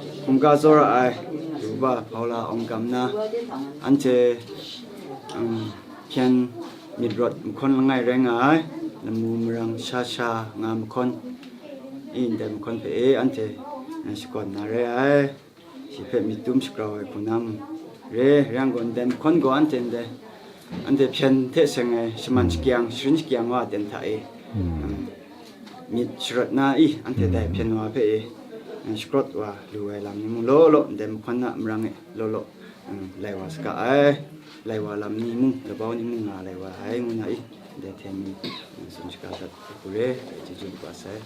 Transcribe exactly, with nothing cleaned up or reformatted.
Hkungga tsawra ai, Ruba Paula Awng Kam na, anhte, um, hpyen myit rawt mahkawn langai rai nga ai, lamu marang sha sha nga mahkawn, i ndai mahkawn hpe e, anhte, uh, shakawn na rai ai, shi hpe myit dum shagrau ai hku na mung re, rai yang gaw, ndai mahkawn gaw anhte ndai, anhte hpyen hte seng ai shaman shakyang, sharin shakyang wa ten hta e, um, myit sharawt na i, anhte dai hpyen wa hpe e, uh, shakrawt wa lu ai lam ni mung law law, ndai mahkawn a marang e law law, um, lai wa saga ai, lai wa lam ni mung, labau ni mung nga lai wa ai, ngu na i, dai hte mi, um, tsun shaga dat hku re, chyeju kaba sai.